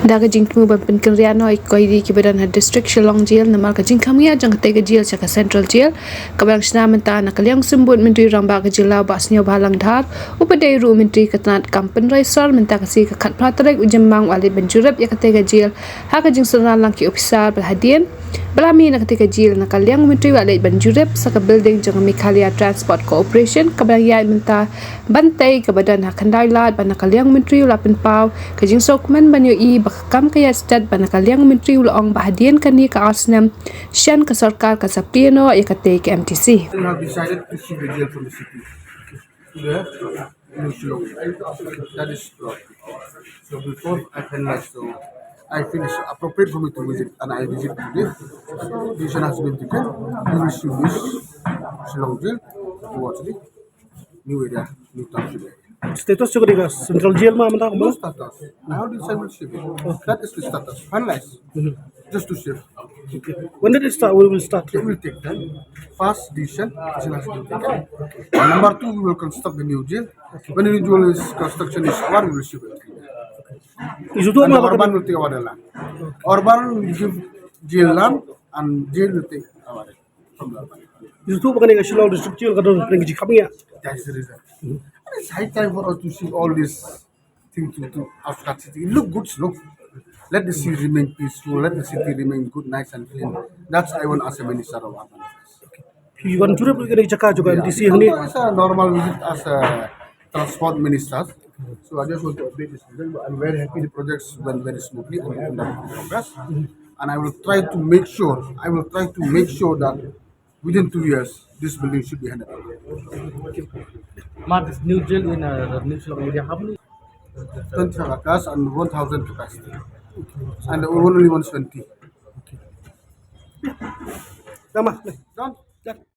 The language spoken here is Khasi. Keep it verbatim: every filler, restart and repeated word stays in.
Da ka jingthmu ban pynkynriah noh ïa ki koidi kiba don ha District Shillong Jail namar ka jingkham ïa jong katei ka jail sha ka Central Jail, kaba dang shna mynta na ka liang u Symbud Myntri Rangbah ka jylla Bah Sniawbhalang Dhar, u ba dei ruh u Myntri ka tnad kam pynroi sor, mynta ka sngi ka khatphra tarik u Jymmang u la leit ban jurip ïa katei ka jail ha ka jingsynran lang ki ophisar ba la hadien ba la mih na katei ka jail. Na ka liang u Myntri u la leit ban jurip sha ka building jong ka Meghalaya Transport Corporation kaba dang ïaid mynta ban tei, kaba don ha Khyndai Lad, bad na ka liang u Myntri u la pynpaw ka jingsngewkmen ban ïohi ba ka kam ka ïaid stet, bad na ka liang u Myntri u la ong ba hadien kane ka ar snem shen ka sorkar kan sa plie noh ïa katei ka M T C. We have decided to shift the jail from the city to the New Shillong. That is true. So before I finalize, so I feel it's appropriate for me to visit, and I visit today. So decision has been taken. We will shift this Shillong jail towards the new area, new township area. Status jong ka Central Jail ma mynta? No status. Now this I will shift it. That is the status. Finalize. Just to shift. When did it start? We will start. It will take time. First decision, decision has been taken. And number two, we will construct the new jail. When the new jail is construction is over, we will shift it. Is it And over? Urban will take over the land. Urban will give jail land and jail will take over it from the urban. Is it over? Ka Shillong District Jail ka don ka jingkham ïa. That's the reason. And it's high time for us to see all this thing to, to outskirts city. It look good, look. Let the city remain peaceful. Let the city remain good, nice and clean. That's I want as a minister of urban affairs. You want to replicate the jaka juga Yeah. M T C hangne? As a normal visit as a transport minister. So I just want to update this. I'm very happy the projects went very smoothly and we end up in progress. And I will try to make sure, I will try to make sure that within two years, this building should be handed over. Ma, this new jail in uh, the New Shillong area, how many? Twenty-five acres and one thousand capacity. And the old one only one twenty. Nama? Done.